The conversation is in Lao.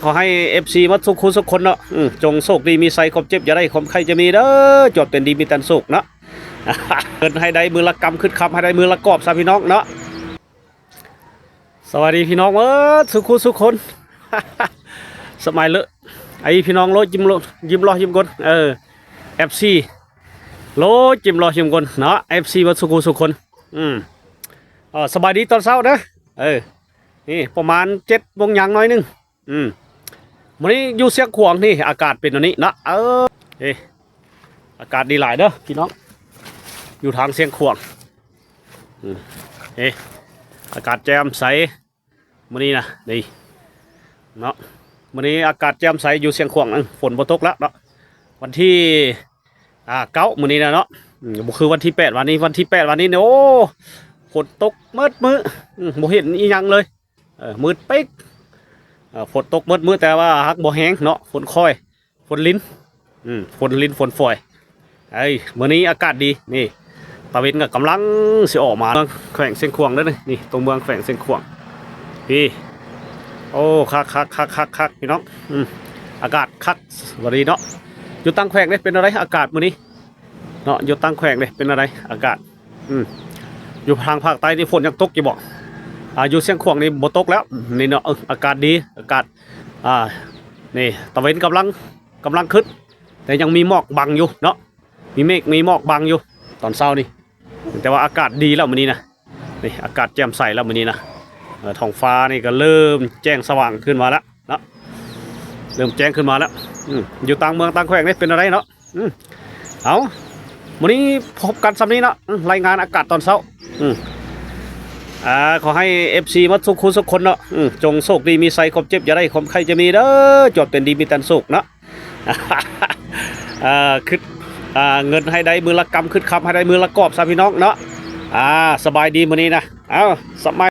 ຂໍໃຫ້ເອັຟຊີໝົດທຸກຜູ້ທຸກຄົນເນາະ ອືມ ຈົ່ງໂຊກດີມີໄຊ ຄວາມເຈັບຢ່າໄດ້ ຄວາມໄຂ້ຈະມີເດີ ຈວບແຕ່ນດີມີແຕ່ນສຸກເນາະ ເງິນໃຫ້ໄດ້ມື້ລະກຳ ຄຶດຄຳໃຫ້ໄດ້ມື້ລະກອບຊະພີ່ນ້ອງເນາະ. ສະບາຍດີພີ່ນ້ອງເອີດ ສຸກຜູ້ສຸກຄົນ ສະບາຍເລີ ໄອ້ພີ່ນ້ອງໂລ ຍິ້ມໂລ ຍິ້ມລໍຍິ້ມກົນ ເອີ ເອັຟຊີໂລ ຍິ້ມລໍຍິ້ມກົນເນາະ ເອັຟຊີໝົດທຸກຜູ້ທຸກຄົນ ອືມ ເອີ ສະບາຍດີຕອນເຊົ້າເດີ ເອີ ນີ້ປະມານເຈັດໂມງຫຍັງໜ້ອຍໜຶ່ງ ອືມ ມື້ນີ້ຢູ່ຊຽງຂວາງນີ້ ອາກາດເປັນແນວນີ້ເນາະ ເອີ ເອີ ອາກາດດີຫຼາຍເດີພີ່ນ້ອງ ຢູ່ທາງຊຽງຂວາງ ອືມ ເອີ ອາກາດແຈ່ມໃສ ມື້ນີ້ນະ ນີ້ເນາະ ມື້ນີ້ອາກາດແຈ່ມໃສຢູ່ຊຽງຂວາງ ເອີ ຝົນບໍ່ຕົກແລ້ວເນາະ ວັນທີ ອ່າ ເກົ້າ ມື້ນີ້ນະເນາະ ອືມ ບໍ່ຄືວັນທີແປດ ວານນີ້ ວັນທີແປດ ວານນີ້ ໂອ້ ຝົນຕົກໝົດມື້ ອືມ ບໍ່ເຫັນອີ່ຫຍັງເລີຍ ເອີ ມືດປິກ ເອີ ຝົນຕົກໝົດມື້ ແຕ່ວ່າຫາກບໍ່ແຮງເນາະ ຝົນຄ່ອຍ ຝົນລິນ ອືມ ຝົນລິນ ຝົນຝອຍ ເອີຍ ມື້ນີ້ອາກາດດີ ນີ້ ຕາເວັນກໍກຳລັງຊິອອກມາ ແຂວງຊຽງຂວາງເດີນີ້ ນີ້ຕົວເມືອງແຂວງຊຽງຂວາງ ພີ້ ໂອ້ ຄັກໆໆໆໆ ພີ່ນ້ອງ ອືມ ອາກາດຄັກ ສະບາຍດີເນາະ ຢູ່ຕ່າງແຂວງເດ້ ເປັນແນວໃດອາກາດມື້ນີ້ເນາະ ຢູ່ຕ່າງແຂວງເດ້ ເປັນແນວໃດອາກາດ ອືມ ຢູ່ທາງພາກໃຕ້ນີ້ຝົນຍັງຕົກຢູ່ບໍ່ ອ່າ ຢູ່ຊຽງຂວາງນີ້ບໍ່ຕົກແລ້ວ ນີ້ເນາະ ເອີ ອາກາດດີ ອາກາດ ອ່າ ນີ້ ຕາເວັນກຳລັງ ກຳລັງຂຶ້ນ ແຕ່ຍັງມີໝອກບັງຢູ່ເນາະ ມີເມກມີໝອກບັງຢູ່ຕອນເຊົ້ານີ້ ແຕ່ວ່າອາກາດດີແລ້ວມື້ນີ້ນະ ນີ້ ອາກາດແຈ່ມໃສແລ້ວມື້ນີ້ນະ ເອີ ທ້ອງຟ້ານີ້ກໍເລີ່ມແຈ້ງສະຫວ່າງຂຶ້ນມາແລ້ວເນາະ ເລີ່ມແຈ້ງຂຶ້ນມາແລ້ວ ອືມ ຢູ່ຕ່າງເມືອງຕ່າງແຂວງເດ້ ເປັນແນວໃດເນາະ ອືມ ເອົາ ມື້ນີ້ພົບກັນຊ່ຳນີ້ເນາະ ອືມ ລາຍງານອາກາດຕອນເຊົ້າ ອືມ ອ່າ ຂໍໃຫ້ເອັຟຊີໝົດທຸກຜູ້ທຸກຄົນເນາະ ອືມ ຈົ່ງໂຊກດີມີໄຊ ຄວາມເຈັບຢ່າໄດ້ ຄວາມໄຂ້ຈະມີເດີ ຈວບແຕ່ນດີມີແຕ່ນສຸກເນາະ ເອີ ຄຶດ ອ່າ ເງິນໃຫ້ໄດ້ມື້ລະກຳ ຄຶດຄຳໃຫ້ໄດ້ມື້ລະກອບຊະພີ່ນ້ອງເນາະ ອ່າ ສະບາຍດີມື້ນີ້ນະ ເອົາ ສະບາຍ